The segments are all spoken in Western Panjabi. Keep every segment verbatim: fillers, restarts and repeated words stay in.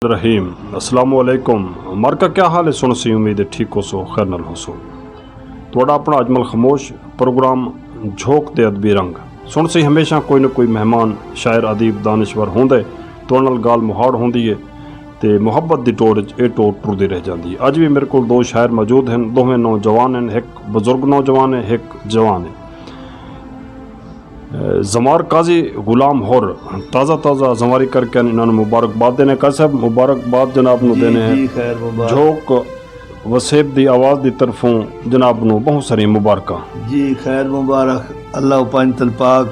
الرحیم۔ السلام علیکم۔ مرکا کیا حال ہے؟ سن سی، امید ہے ٹھیک ہو سو، خیر نال ہو سو۔ تہاڈا اپنا اجمل خاموش پروگرام جھوک تے ادبی رنگ۔ سن سی، ہمیشہ کوئی نہ کوئی مہمان، شاعر، ادیب، دانشور ہوندا ہے، تہاڈے نال گال مہاڑ ہوندی ہے تے محبت دی ٹور وچ اے ٹور ٹردی رہ جاندی ہے۔ اج وی میرے کول دو شاعر موجود ہن، دوویں نوجوان ہن، ایک بزرگ نوجوان ہے، ایک جوان ہے۔ زمار قاضی غلام ہور تازہ تازہ زماری کر کے انہاں نوں مبارکباد دینے۔ قاضی صاحب، مبارکباد جناب نوں جی، دینے ہیں۔ جی، خیر مبارک۔ جھوک وسیب دی آواز دی طرفوں جناب نوں بہت ساری مبارکاں۔ جی، خیر مبارک۔ اللہ پنج تل پاک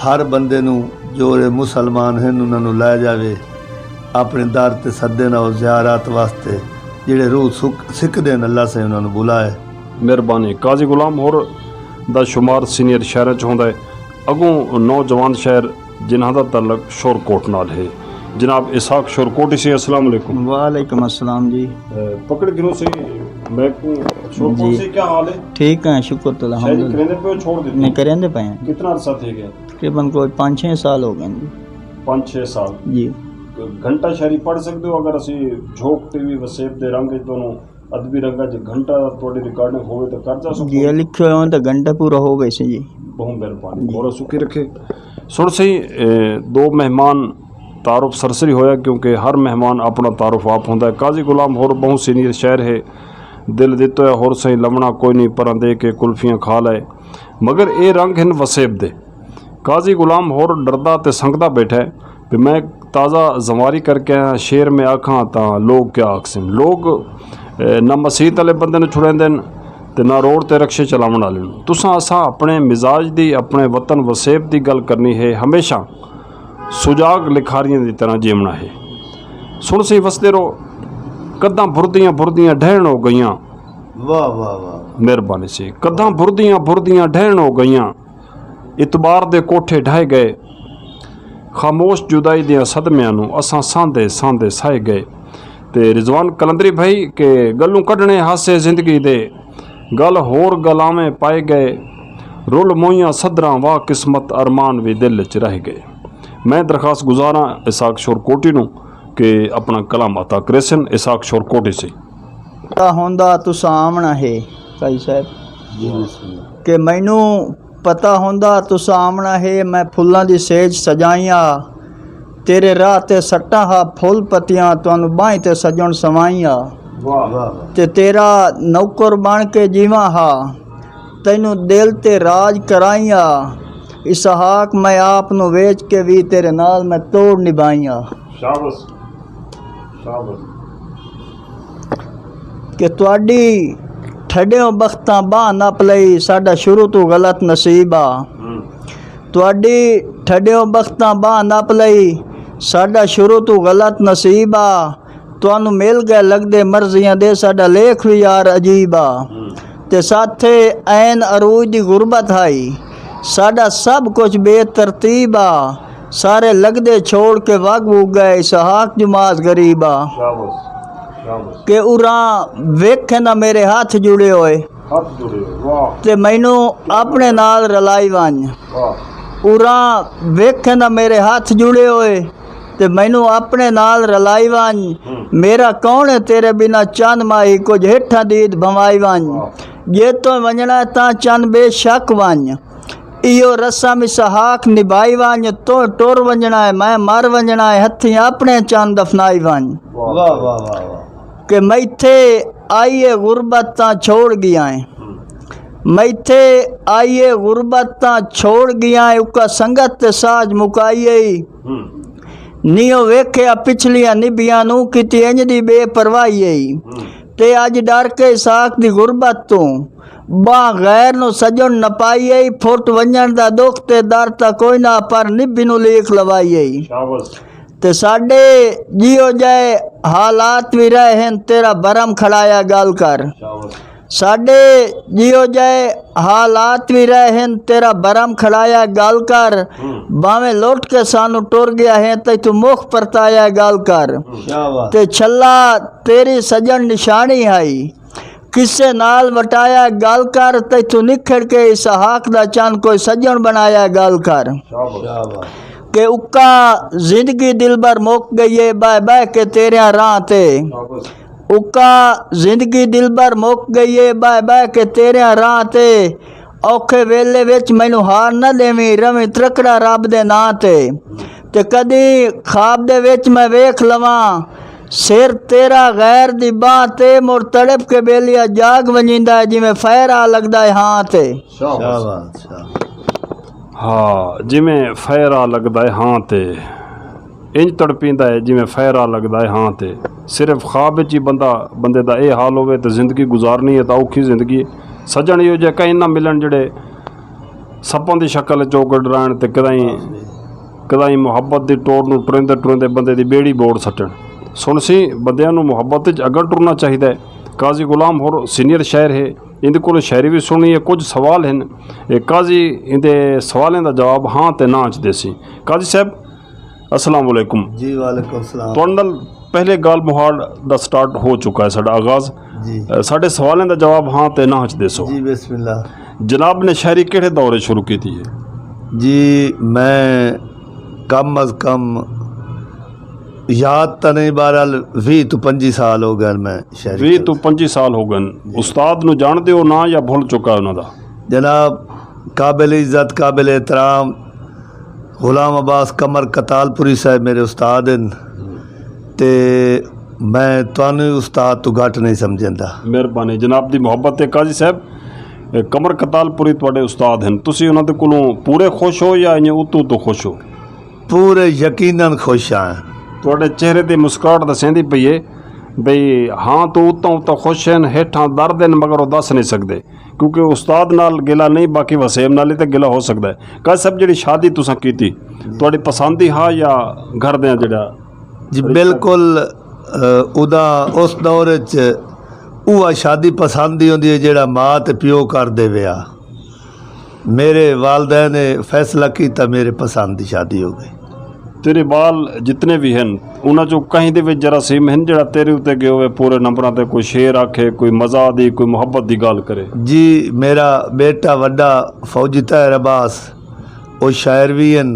ہر بندے نوں، جو رے مسلمان ہن، انہاں نوں لے جاوے اپنے در تے سدے نال زیارت واسطے۔ جڑے روح سک-، سکھدے ہن، اللہ سے انہاں نوں بلائے۔ مہربانی۔ قاضی غلام ہور دا شمار سینئر شاعراں چ ہوندا ہے۔ اگوں نوجوان شاعر جنہاں دا تعلق شور کوٹ نال ہے، جناب اسحاق شور کوٹی سے۔ السلام علیکم۔ وعلیکم السلام جی۔ اے، پکڑ گرو سے، میں کو شور کوٹ جی۔ سے کیا حال ہے؟ ٹھیک ہے، شکر تو شاعری الحمدللہ۔ کریندے پے ہو، چھوڑ دیتے؟ نہیں، کریندے پے ہیں۔ کتنا عرصہ تھے گئے؟ تقریباً کوئی پانچ چھ سال ہو گئے ہیں جی۔ پانچ چھ سال؟ جی۔ گھنٹہ شاعری پڑھ سکتے ہو؟ اگر اسی جھوک تے وی وسیب دے رنگ وچ دونوں ادبی رنگاں چ گھنٹہ تہاڈی ریکارڈنگ ہووے تاں کر جا سکو؟ جی، لکھے ہوئے ہوں تاں گھنٹہ پورا ہو ویسے جی۔ بہت مہربانی، جی۔ بہت سکھی رکھے۔ سن سی، اے، دو مہمان تعارف سرسری ہویا، کیونکہ ہر مہمان اپنا تعارف آپ ہوندا ہے۔ قاضی غلام ہور بہت سینئر شاعر ہے، دل دتا ہویا ہور سائیں لمنا کوئی نہیں، پراں دے کے کلفیاں کھا لائے، مگر اے رنگ ہن وسیب دے۔ قاضی غلام ہور ڈردا تے سنگدا بیٹھا ہے کہ میں تازہ زماری کر کے آیا، شعر میں آکھاں تاں لوگ کیا آکھسن۔ لوگ، اے، نہ مسیت والے بندے نوں چھڑیندے نے تے نہ روڈ تے رکشے چلاون والے نوں۔ تساں اساں اپنے مزاج دی، اپنے وطن وسیب دی گل کرنی ہے، ہمیشہ سجاگ لکھاریاں دی طرح جیونا ہے۔ سن سی وسدے رہو، کداں بھردیاں بھردیاں ڈھہن ہو گئیاں۔ واہ، واہ، واہ۔ مہربانی سی۔ کداں بھردیاں بھردیاں ڈھہن ہو گئیاں، اعتبار دے کوٹھے ڈھائے گئے، خاموش جدائی دیاں صدمیاں نوں اساں ساندے ساندے سائے گئے۔ تے رضوان قلندری بھائی کہ گلوں کڈنے ہاسے زندگی دے، گل ہور گلاویں پائے گئے، رول موئیاں صدراں واہ قسمت، ارمان وی دل وچ رہ گئے۔ میں درخواست گزاراں اسحاق شور کوٹی نوں کہ اپنا کلام عطا کریسن۔ اسحاق شور کوٹی سی۔ پتا ہوندا تساں آونا ہے، قاضی صاحب، جی، بسم اللہ۔ کہ مینوں پتا ہوندا تساں آونا ہے، میں پھلاں دی سیج سجائیاں، تیرے راہ تے سٹاں ہا پھل پتیاں، تانوں باہیں تے سجن سوائیاں۔ واہ، واہ، واہ۔ تے تیرا نوکر بن کے جیواں ہا، تینوں دل تے راج کرائیاں۔ اسحاق میں آپ نوں ویچ کے وی تیرے نال میں توڑ نبھائیاں۔ شاباش، شاباش۔ کہ تہاڈی ٹھڈیوں بختاں باہ نپ لئی، ساڈا شروع تو غلط نصیب آ۔ ہم۔ تہاڈی ٹھڈیوں بختاں باہ نپ لئی، ساڈا شروع تو غلط نصیب آ۔ تانوں مل گئے لگدے مرضیاں دے، ساڈا لیکھ وی یار عجیب آ۔ ہم۔ تے ساتھے عین عروج دی غربت ہائی، ساڈا سب کچھ بے ترتیب آ۔ سارے لگدے چھوڑ کے وگ وگ گئے، اسحاق جماز غریب آ۔ شاباش، شاباش۔ کہ اراں ویکھے نہ میرے ہاتھ جڑے ہوئے، ہاتھ جڑے ہوئے، واہ۔ تے مینوں اپنے نال رلائی ونج۔ واہ۔ اراں ویکھے نہ میرے ہاتھ جڑے ہوئے، تے مینوں اپنے نال رلائی ونج۔ ہم۔ میرا کون ہے تیرے بنا چند ماہی، کچھ ہیٹھاں دید بھوائی ونج۔ واہ۔ جے تو ونجنا ہے تاں چند بے شک ونج۔ ایہو رسم اسحاق نبھائی ونج، تو ٹر ونجنا ہے، میں مر ونجنا ہے، ہتھیں اپنے چند دفنائی ونج۔ واہ، واہ، واہ، واہ۔ کہ میتھے آئیے غربت تاں چھوڑ گیا ہے۔ میتھے آئیے غربت تاں چھوڑ گیا ہے، اکا سنگت تے ساج مکائی ہے۔ ہم۔ نیو ویکھیا پچھلیاں نبیاں نوں، کیتی انج دی بے پرواہی ہے۔ ہم۔ تے اج ڈر کے اسحاق دی غربت توں، باں غیر نو سجن نپائی ائی، پھٹ ونجن دا دکھ تے درد تا کوئی نہ، پر نبی نو لیکھ لوائی ائی۔ شاباش۔ تے ساڈے جیو جائے حالات وی رہے ہن، تیرا برم کھڑایا گل کر۔ شاباش۔ ساڈے جیو جائے حالات وی رہے ہن، تیرا برم کھڑایا گل کر۔ ہم۔ باویں لٹ کے سانو ٹر گیا ہے، تے تو مخ پرتایا گل کر۔ شاباش۔ تے چھلا تیری سجن نشانی ہائی، کسے نال وٹایا گل کر، تیتھوں نکھڑ کے اسحاق دا چن کوئی سجن بنایا گل کر۔ شاباش۔ شاباش۔ کہ اکا زندگی دلبر مک گئی ہے بہ بہ کے تیریاں راہ تے۔ اکا زندگی دلبر مک گئی ہے بہ بہ کے تیریاں راہ تے۔ اوکھے ویلے وچ مینوں ہار نہ دیویں، رویں ترکڑا رب دے ناں تے۔ تے کدی خواب دے وچ میں ویکھ لواں سر تیرا غیر دی باں تے، مڑ تڑپ کے بیلیا جاگ ونجیندا ہے، جویں فیر آ لگدا ہے ہاں تے۔ شاباش۔ ہاں، جویں فیر آ لگدا ہے ہاں تے، انج تڑپیندا ہے جویں فیر آ لگدا ہے ہاں تے۔ صرف خواب وچ ہی بندہ، بندے دا اے حال ہووے تے زندگی گزارنی ہے تاں اوکھی زندگی ہے۔ سجن ایہو جہے کہیں نہ ملن جڑے سپاں دی شکل وچ اوکے ڈرائن تے کدائیں، کدائیں محبت دی ٹور نوں ٹریندے ٹریندے بندے دی بیڑی بوڑ سٹن۔ سن سی بندیاں نوں محبت وچ اگر ٹرنا چاہیدا ہے۔ قاضی غلام ہور سینئر شاعر ہے، ایندے کولوں شاعری وی سننی ہے، کچھ سوال ہن۔ اے قاضی ایندے سوالیں دا جواب ہاں تے نہ چ دیسی۔ قاضی صاحب، السلام علیکم۔ جی، وعلیکم السلام۔ تہاڈے نال پہلے گال مہاڑ دا سٹارٹ ہو چکا ہے ساڈا آغاز۔ جی۔ اے، ساڈے سوالیں دا جواب ہاں تے نہ چ دیسو۔ جی، بسم اللہ۔ جناب نے شاعری کہڑے دور وچ شروع کیتی ہے؟ جی، میں کم از کم یاد تاں نہیں، بہرحال، ویہہ تو پنجی سال ہو گئے میں شاعری ویہہ کردا۔ تو پنجی سال ہو گئے۔ استاد نوں جانتے ہو نا یا بھول چکا ہے انہاں دا؟ جناب، قابل عزت، قابل احترام غلام عباس قمر قتال پوری صاحب میرے استاد ہیں، تے میں تانوں استاد تو گھٹ نہیں سمجھندا۔ مہربانی، جناب دی محبت ہے۔ قاضی صاحب، اے قمر قتال پوری تواڈے استاد ہیں، تسی انہاں دے کولوں پورے خوش ہو یا انج اتو تو خوش ہو؟ پورے یقیناً خوش ہاں۔ تواڈے چہرے تے مسکراہٹ دسیندی پئی ہے بھئی ہاں تو اتوں اتوں خوش ہیں، ہیٹھاں درد ہیں مگر وہ دس نہیں سکدے، کیونکہ استاد نال گلا نہیں، باقی وسیم نال ہی تے گلا ہو سکدا ہے۔ قاضی صاحب، جڑی شادی تساں کیتی، تواڈی پسند ہی ہا یا گھر دیاں جڑا جی، رشتہ؟ بالکل، اہ، ادا اس دور وچ اوہ شادی پسند ہی ہوندی ہے جڑا ماں تے پیو کر دے ویا۔ میرے والدین نے فیصلہ کیتا، میرے پسند دی شادی ہو گئی۔ تیرے بال جتنے بھی ہیں، انہاں چوں کہیں دے وچ جراثیم ہیں جڑا تیرے اُتے گئے ہوئے پورے نمبراں تے، کوئی شعر آکھے، کوئی مزاح دی، کوئی محبت دی گال کرے؟ جی، میرا بیٹا وڈا فوجی طاہر عباس، او شاعر بھی ہیں،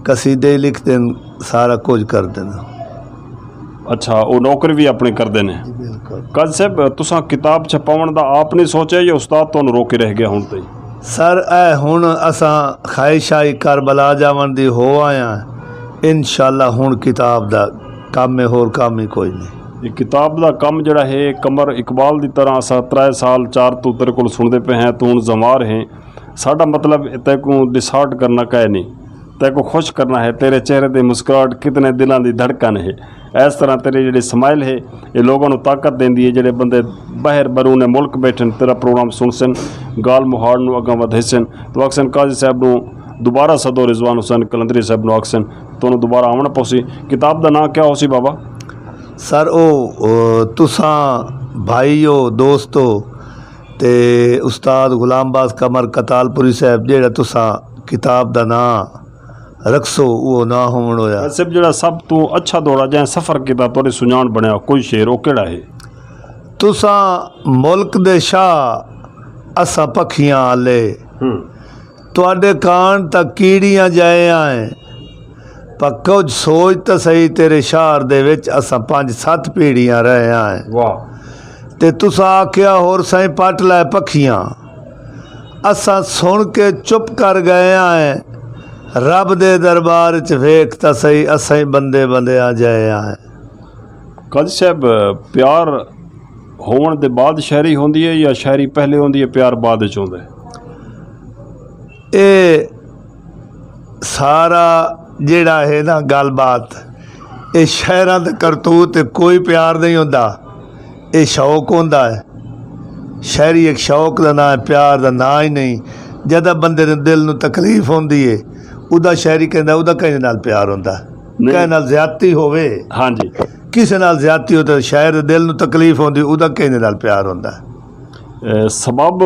قصیدے لکھ دین، سارا کچھ کر دین۔ اچھا، او نوکر بھی اپنے کردے نے۔ جی، بالکل۔ قاضی صاحب، تساں کتاب چھپاون دا آپ نہیں سوچیا یا استاد تانوں روک کے رہ گیا ہن تئیں؟ سر، اے ہن اساں خواہش آئی کربلا جاون دی ہو آیا۔ انشاءاللہ ہن کتاب دا کم ہے، ہور کم ہی کوئی نہیں۔ یہ کتاب دا کم جڑا ہے، قمر اقبال دی طرح اساں ترے سال چار تو تیرے کول سنتے پے ہیں، تو ہن زمار ہیں۔ ساڈا مطلب تے کو ڈسہارٹ کرنا کائے نہیں، تے کو خوش کرنا ہے۔ تیرے چہرے تے مسکراہٹ کتنے دلاں دی دھڑکن ہے۔ اس طرح تیرے جڑے سمائل ہے، یہ لوگوں نوں طاقت دیندی ہے۔ جڑے بندے باہر برون ملک بیٹھن، تیرا پروگرام سن سن، گال مہاڑ نوں اگاں ودھے سن، تو آکھ سن قاضی صاحب نوں دوبارہ سدو، رضوان حسین قلندری صاحب نوں آکھ سن، تو انہوں دوبارہ آونا پوسی۔ کتاب دا نام کیا ہو سی بابا؟ سر، او، او، تساں بھائی ہو، دوست ہو، تے استاد غلام باز قمر قتال پوری صاحب، جیڑا تساں کتاب دا ناں رکھسو، او نہ ہون ہویا۔ صاحب، جیڑا سب تو اچھا دوڑا جائیں سفر کیتا، تہاڈی سنجان بنیا، کوئی شعر او کیڑا ہے؟ تساں ملک دے شاہ، اساں پکھیاں آلے۔ ہوں۔ تہاڈے کان تک کیڑیاں جائے آئیں، پر کچھ سوچ تاں سہی، تیرے شہر دے وچ اساں پنج ست پیڑیاں رہے آئیں۔ واہ۔ تے تساں آکھیا ہور سائیں پٹ لے پکھیاں۔ اساں سن کے چپ کر گئے آئیں۔ رب دے دربار چ ویکھ تاں سہی، اساں ہی بندے بندیاں جائے آئیں۔ قاضی صاحب، پیار ہون دے بعد شاعری ہوندی ہے یا شاعری پہلے ہوندی ہے، پیار بعد وچ ہوندا ہے؟ اے سارا جیڑا ہے نا گل بات، اے شاعراں دے کرتوت تے کوئی پیار نہیں ہوندا، اے شوق ہوندا ہے۔ شاعری ایک شوق دا نام ہے، پیار دا نام ہی نہیں۔ جدا بندے دے دل نوں تکلیف ہوندی ہے، ادا شاعری کہندا، ادا کہیں نال پیار ہوندا ہے؟ نہیں۔ کہیں نال زیادتی ہووے، ہاں جی۔ کسے نال زیادتی ہو تے شاعر دے دل نوں تکلیف ہوندی، ادا کہیں نال پیار ہوندا ہے؟ اے، سبب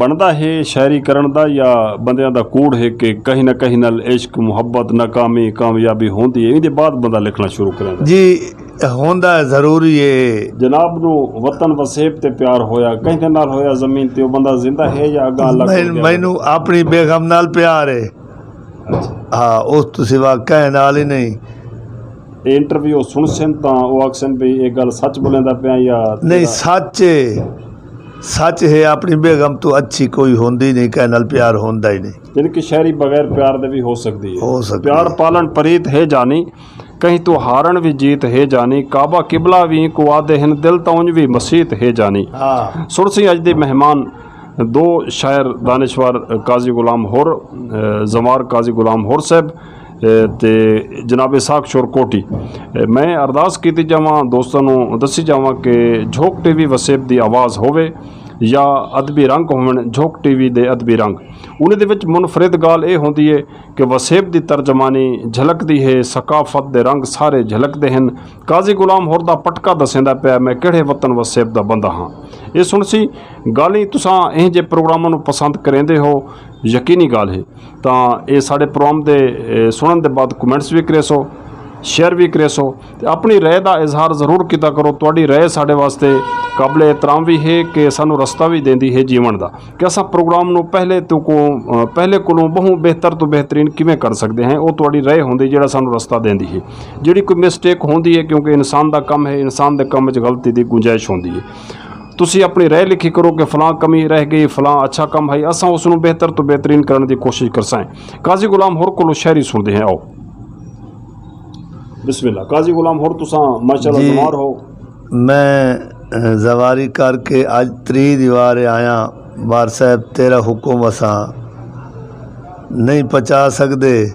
بندا ہے شاعری کرن دا یا بندیاں دا کوڑ ہے کہ کہیں نہ کہیں نال عشق، محبت، ناکامی، کامیابی ہوندی ہے، ایندے بعد بندہ لکھنا شروع کریندا ہے؟ جی، ہوندا ہے، ضروری ہے۔ جناب نو وطن وسیب تے پیار ہویا، کہیں دے نال ہویا زمین تے، او بندہ زندہ ہے یا اگاں اللہ کو مین-، گیا؟ مینوں اپنی بیگم نال پیار ہے۔ ہاں، اس تو سوا کہیں نال ہی نہیں۔ انٹرویو سن سن تاں او آکھسن بھی یہ گل سچ بولیندا پیا یا نہیں؟ سچ ہے، سچ ہے۔ اپنی بیگم تو اچھی کوئی ہوندی نہیں، کہیں نال پیار ہوندا ہی نہیں۔ یعنی کہ شاعری بغیر پیار دے بھی ہو سکدی ہے۔ ہو سکدی پیار ہے۔ پالن پریت ہے جانی، کہیں تو ہارن بھی جیت ہے جانی، کعبہ قبلہ بھی کو آدھے ہن، دل تاں انج بھی مسیت ہے جانی۔ ہاں۔ سن سی اج دے مہمان دو شاعر دانشور قاضی غلام ہور، اے، زمار قاضی غلام ہور صاحب، اے، تے جناب اسحاق شور کوٹی۔ اے، میں ارداس کیتی جاواں، دوستاں نوں دسی جاواں کہ جھوک ٹی وی وسیب دی آواز ہووے یا ادبی رنگ ہوون، جھوک ٹی وی دے ادبی رنگ، انہاں دے وچ منفرد گال اے ہوندی اے کہ وسیب دی ترجمانی جھلکدی ہے، ثقافت دے رنگ سارے جھلکدے ہن۔ قاضی غلام ہور دا پٹکا دسیندا پیا، میں کہڑے وطن وسیب دا بندہ ہاں۔ اے سن سی گالیں تساں ایں جے پروگراماں نوں پسند کریندے ہو، یقینی گال ہے۔ تاں اے ساڈے پروگرام دے، اے، سنن دے بعد کمنٹس وی کریسو، شیئر وی کریسو، تے اپنی رائے دا اظہار ضرور کیتا کرو۔ تہاڈی رائے ساڈے واسطے قابل احترام وی ہے کہ سانوں رستہ وی دیندی ہے جیون دا، کہ اساں پروگرام نوں پہلے تو کو، اے، پہلے کولوں بہوں بہتر تو بہترین کیویں کر سکدے ہیں۔ او تہاڈی رائے ہوندی جیڑا سانوں رستہ دیندی ہے۔ جیڑی کوئی مسٹیک ہوندی ہے، کیونکہ انسان دا کم ہے، انسان دے کم وچ غلطی دی گنجائش ہوندی ہے۔ تسی اپنی رائے لکھی کرو کہ فلاں کمی رہ گئی، فلاں اچھا کم ہے، اساں اس نوں بہتر تو بہترین کرن دی کوشش کرساں۔ قاضی غلام ہور کولوں شاعری سنتے ہیں، آؤ۔ بسم اللہ۔ قاضی غلام ہور، تساں ماشاءاللہ جی، زوار ہو۔ میں، اے، زواری کر کے اج تری دیوار آیا۔ بار صاحب، تیرا حکم اساں نہیں پچا سکدے۔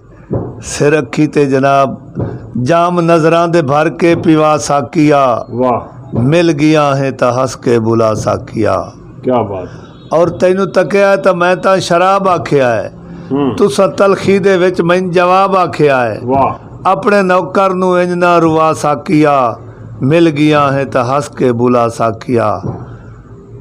سر اکھی تے جناب، جام نظراں دے بھر کے پیوا ساکیا۔ واہ۔ مل گیا ہے تاں ہس کے بلا ساکیا۔ کیا بات۔ اور تینوں تکیا ہے تاں میں تاں شراب آکھیا ہے۔ ہوں۔ تساں تلخی دے وچ مین جواب آکھیا ہے۔ واہ۔ اپنے نوکر نوں انج نہ روا ساکیا۔ مل گیا ہے تاں ہس کے بلا ساکیا۔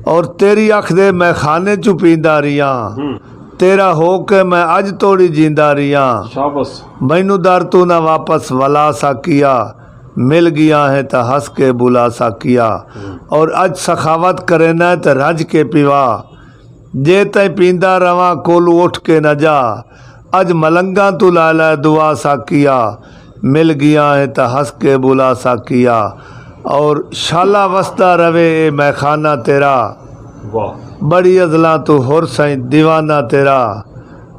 اور تیری اکھ دے میں خانے چوں پیندا رہیا۔ ہوں۔ تیرا ہو کے میں اج توڑی جیندا رہیا۔ شاباش۔ مینوں در تو نہ واپس ولا ساکیا۔ مل گیا ہے تاں ہس کے بلا ساکیا۔ ہوں۔ اور اج سخاوت کرے نہ تے رج کے پیوا۔ جے تیں پیندا رواں کولو اٹھ کے نہ جا۔ اج ملنگاں تو لا لا دعا ساکیا۔ مل گیا ہے تاں ہس کے بلا ساکیا۔ اور شالا وسدا رہے اے میخانہ تیرا۔ واہ۔ بڑی ازلاں تو ہور سائیں دیوانہ تیرا۔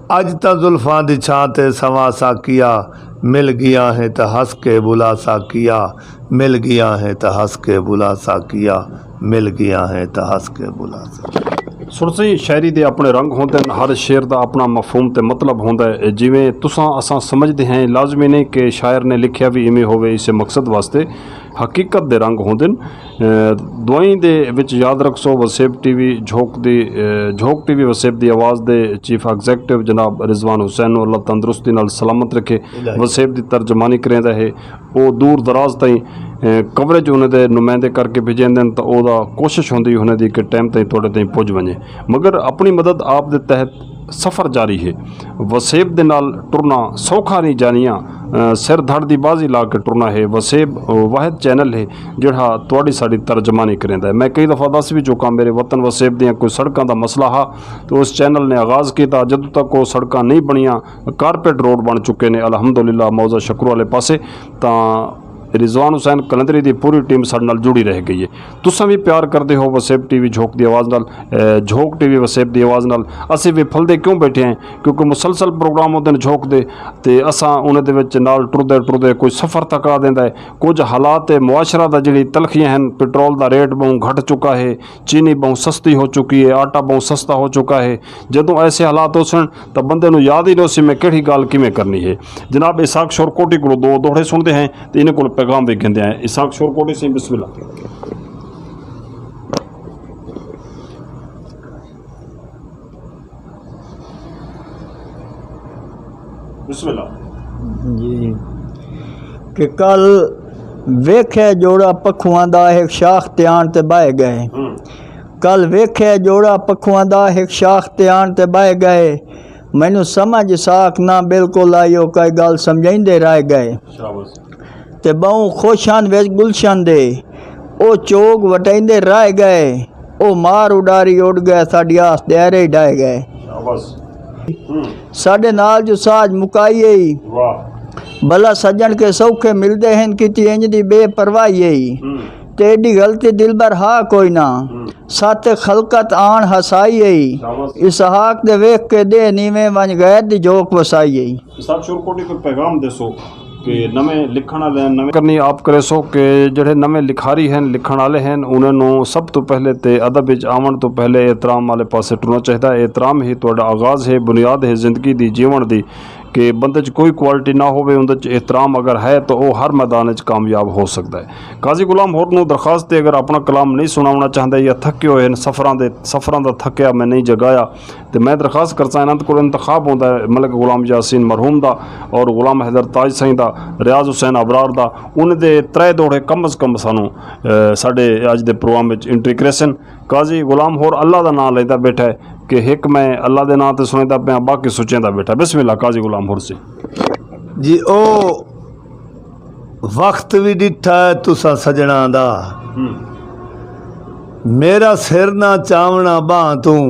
اج تاں زلفاں دی چھاں تے سوا ساکیا۔ مل گیا ہے تاں ہس کے بلا ساکیا۔ مل گیا ہے تاں ہس کے بلا ساکیا۔ مل گیا ہے تاں ہس کے بلا ساکیا۔ سرسی شاعری دے اپنے رنگ ہوندے نے، ہر شعر دا اپنا مفہوم تے مطلب ہوندا ہے۔ جویں تساں اساں سمجھدے ہیں، لازمی نہیں کہ شاعر نے لکھیا بھی ایویں ہووے، اسے مقصد واسطے حقیقت دے رنگ ہوندے نے۔ اے، دوائیں دے وچ یاد رکھسو، وسیب ٹی وی جھوک دی، اے، جھوک ٹی وی وسیب دی آواز دے چیف ایگزیکٹو جناب رضوان حسین نوں اللہ تندرستی نال سلامت رکھے۔ الہی۔ وسیب دی ترجمانی کریندا ہے۔ او دور دراز تائیں، اے، کوریج انہاں دے نمائندے کر کے بھیجیندے نے، تاں او دا کوشش ہوندی انہاں دی کہ ٹائم تائیں تہاڈے تائیں پہنچ ونجے۔ مگر اپنی مدد آپ دے تحت سفر جاری ہے۔ وسیب دے نال ٹرنا سوکھا نہیں جانیاں، اے، سر دھڑ دی بازی لا کے ٹرنا ہے۔ وسیب، اے، واحد چینل ہے جڑا تہاڈی ساڈی ترجمانی کریندا ہے۔ میں کئی دفعہ دس بھی چکا، میرے وطن وسیب دیاں کوئی سڑکاں دا مسئلہ ہا، تو اس چینل نے آغاز کیتا۔ جدوں تک وہ سڑکاں نہیں بنیاں، کارپیٹ روڈ بن چکے نے الحمدللہ، موضع شکر والے پاسے۔ تاں رضوان حسین قلندری دی پوری ٹیم ساڈے نال جڑی رہ گئی ہے۔ تساں بھی پیار کردے ہو وسیب ٹی وی جھوک دی آواز نال، اے، جھوک ٹی وی وسیب دی آواز نال۔ اسی بھی پھلدے کیوں بیٹھے ہیں؟ کیونکہ مسلسل پروگرام ہوندے نے جھوک دے، تے اساں انہاں دے وچ نال ٹردے ٹردے کوئی سفر تک آ دیندا ہے۔ کچھ حالات معاشرہ دا جڑی تلخیاں ہیں، پٹرول دا ریٹ بہوں گھٹ چکا ہے، چینی بہوں سستی ہو چکی ہے، آٹا بہوں سستا ہو چکا ہے۔ جدوں ایسے حالات ہو سن، تاں بندے نوں یاد ہی نہیں سی میں کہڑی گل کیویں کرنی ہے۔ جناب اسحاق شور کوٹی کولوں دو دوہڑے سنتے ہیں تے انہاں کول پیغام بھی گھندے ہیں۔ اسحاق شور کوٹی سی، بسم اللہ۔ بسم اللہ۔ جی۔ کہ کل ویکھے جوڑا پکھواں دا ایک شاخ تے آن تے بہہ گئے۔ ہوں۔ کل ویکھے جوڑا پکھواں دا ایک شاخ تے آن تے بہہ گئے۔ مینوں سمجھ ساکھ نہ بالکل آئی، او کئی گل سمجھائیندے رہ گئے۔ شاباش۔ تے بہوں خوش ہن وچ گلشن دے، او چوگ وٹائیندے رہ گئے۔ او مار اڈاری اڈ گئے، ساڈی آس دے ایرے ہی ڈھائے گئے۔ شاباش۔ ساڈے نال جو ساج مکائی ائی۔ بھلا سجن کے سوکھے ملدے ہن، کیتی انج دی بے پرواہی ائی۔ تیڈی غلطی دلبر ہا کوئی نہ، ساتھ خلقت آن ہسائی ائی۔ اسحاق دے ویکھ کے دے نیویں ونج غیر دی جوک وسائی ائی۔ ساتھ شور کوٹی کوئی پیغام دسو کہ نویں لکھن والے ہیں، نویں کرنی آپ کرے سو کہ جڑے نویں لکھاری ہیں، لکھن والے ہیں، انہاں نوں سب تو پہلے تے ادب وچ آون تو پہلے احترام والے پاسے ٹرنا چاہیدا ہے۔ احترام ہی تہاڈا آغاز ہے، بنیاد ہے زندگی دی، جیون دی۔ کہ بندے چ کوئی کوالٹی نہ ہووے، اندے چ احترام اگر ہے تو وہ ہر میدان چ کامیاب ہو سکدا ہے۔ قاضی غلام ہور نوں درخواست ہے، اگر اپنا کلام نہیں سناونا چاہندا یا تھکے ہوئے ہیں سفراں دے، سفراں دا تھکیا میں نہیں جگایا، تے میں درخواست کرساں انہاں کول انتخاب ہوندا ہے ملک غلام یاسین مرحوم دا اور غلام حیدر تاج سائیں دا، ریاض حسین ابرار دا، انہاں دے ترے دوڑے کم از کم سانوں، اے، ساڈے اج دے پروگرام وچ انٹری کریسن۔ قاضی غلام ہور اللہ دا نام لیندا بیٹھا ہے کہ ہک میں اللہ دے نام تے سنیندا پیاں، باقی سوچیندا بیٹھا۔ بسم اللہ قاضی غلام ہور سے۔ جی، او وقت وی ڈٹھا ہے تساں سجنا دا، میرا سر نہ چاونا باں توں۔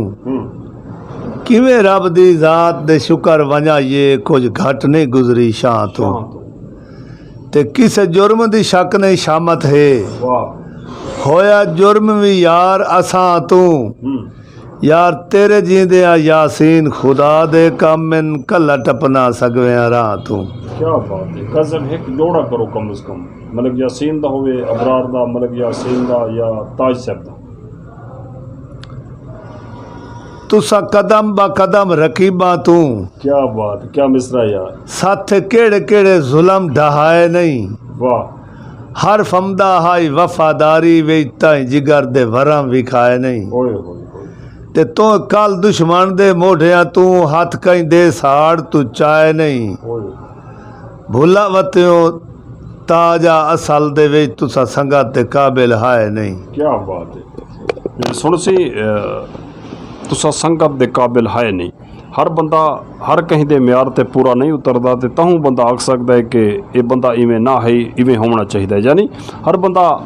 کیویں رب دی ذات دے شکر ونجا، یہ کچھ گھٹ نہیں گزری شاہ توں۔ تے کسے جرم دی شک نہیں شامت ہے، ہویا جرم وی یار اساں توں۔ یار تیرے جیندے آ یاسین، خدا دے کم من کلا ٹپنا سگویاں راہ توں۔ کیا بات ہے، قسم ایک جوڑا کرو کم از کم، ملک یاسین دا ہوئے، ابرار دا، ملک یاسین دا یا تاج صاحب دا۔ تساں قدم با قدم رقیباں توں۔ کیا بات، کیا مصرع یار۔ ساتھ کیڑے کیڑے ظلم ڈہائے نہیں۔ واہ۔ ہر فمدا ہائی وفاداری وچ تائیں جگر دے ورم وکھائے نہیں۔ اوئے ہوئے ہوئے۔ تے تو کل دشمن دے موڈھیاں توں ہاتھ کہیں دے ساڑ تو چائے نہیں۔ اوئے۔ بھلا وتیوں تاجا اصل دے وچ تساں سنگت دے قابل ہائے نہیں۔ کیا بات ہے۔ سن سی، اے، تساں سنگت دے قابل ہائے نہیں۔ ہر بندہ ہر کہیں دے معیار تے پورا نہیں اتردا، تے تہوں بندہ آکھ سکدا ہے کہ اے بندہ ایویں نہ ہے، ایویں ہونا چاہیدا ہے۔ یعنی ہر بندہ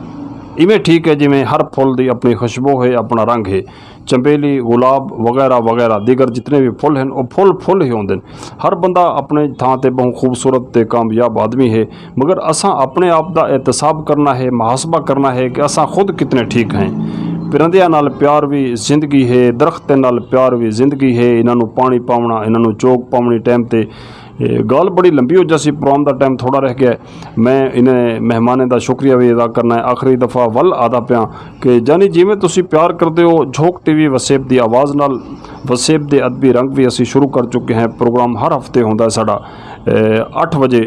ایویں ٹھیک ہے جویں ہر پھل دی اپنی خوشبو ہے، اپنا رنگ ہے۔ چنبیلی، گلاب وغیرہ وغیرہ دیگر جتنے بھی پھل ہیں، وہ پھل پھل ہی ہوندے نے۔ ہر بندہ اپنے تھاں تے بہت خوبصورت تے کامیاب آدمی ہے، مگر اساں اپنے آپ دا احتساب کرنا ہے، محاسبہ کرنا ہے کہ اساں خود کتنے ٹھیک ہیں۔ پرندیاں نال پیار وی زندگی ہے، درخت نال پیار وی زندگی ہے، انہاں نوں پانی پاونا، انہاں نوں چوک پاونی ٹائم تے۔ اے گل بڑی لمبی ہو جاسی، پروگرام دا ٹائم تھوڑا رہ گیا ہے۔ میں انہیں مہمانیں دا شکریہ وی ادا کرنا ہے، آخری دفعہ ول آدا پیاں کہ جانی جیویں تسی پیار کردے ہو، جھوک ٹی وی وسیب دی آواز نال، وسیب دے ادبی رنگ وی اسی شروع کر چکے ہیں۔ پروگرام ہر ہفتے ہوندا ہے ساڈا، اے، اٹھ وجے،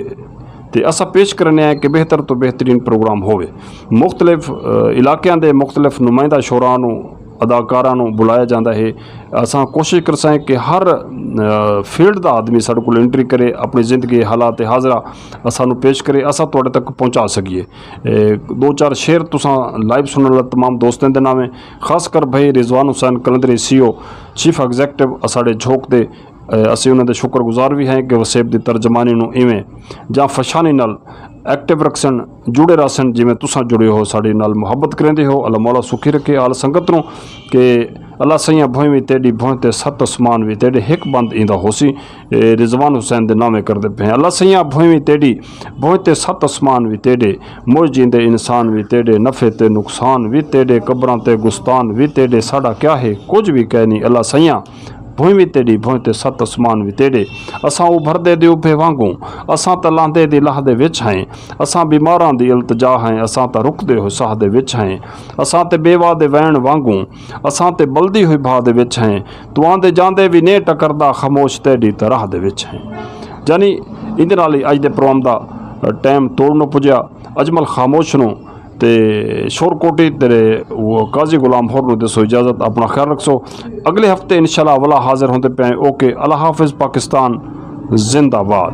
تے اساں پیش کرنے ہیں کہ بہتر تو بہترین پروگرام ہووے۔ مختلف، اے، علاقیاں دے مختلف نمائندہ شعراء نوں، اداکاراں نوں بلایا جاندا ہے۔ اساں کوشش کرساں کہ ہر، اے، فیلڈ دا آدمی ساڈے کول انٹری کرے، اپنی زندگی حالات حاضرہ اساں نوں پیش کرے، اساں تواڈے تک پہنچا سکیے۔ اے، دو چار شعر تساں لائیو سنن والا تمام دوستاں دے نام ہے، خاص کر بھائی رضوان حسین قلندری، سی او، چیف ایگزیکٹو اساڈے جھوک دے۔ اے، اسی انہاں دے شکر گزار وی ہیں کہ وسیب دی ترجمانی نوں ایویں جاں فشانی نال ایکٹیو رکھسن، جڑے رہسن، جویں تساں جڑے ہو، ساڈے نال محبت کریندے ہو۔ اللہ مولا سکھی رکھے آل سنگت نوں کہ اللہ سائیاں بھوئیں وی تیڈی، بھوئیں تے ست اسمان وی تیڈے، ہک بند ایندا ہوسی۔ اے، رضوان حسین دے نامے کردے پئے ہیں۔ اللہ سائیاں بھوئیں وی تیڈی، بھوئیں تے ست اسمان وی تیڈے، مجھ جیندے انسان وی تیڈے، نفع تے نقصان وی تیڈے، قبراں تے گستان وی تیڈے، ساڈا کیا ہے، کچھ وی کہہ نہیں۔ اللہ سائیاں بھوئیں وی تیڈی، بھوئیں تے ست اسمان وی تیڈے۔ اساں ابھردے دے ابھے وانگوں، اساں تاں لاندے دی لاہ دے وچ ہیں۔ اساں بیماراں دی التجا ہیں، اساں تاں رکدے ہوئے ساہ دے وچ ہیں۔ اساں تے بیوہ دے وین وانگوں، اساں تے بلدی ہوئی بھا دے وچ ہیں۔ تو آندے جاندے وی نہیں ٹکردا، خاموش تیڈی طرح دے وچ ہیں۔ یعنی ایندے نال ہی اج دے پروگرام دا ٹائم توڑ نو پجیا۔ اجمل خاموش نو تے شور کوٹی تیرے وہ قاضی غلام ہور نو دسو اجازت، اپنا خیال رکھسو۔ اگلے ہفتے انشاءاللہ اولا حاضر ہوندے پئے ہیں۔ اوکے، اللہ حافظ، پاکستان زندہ باد۔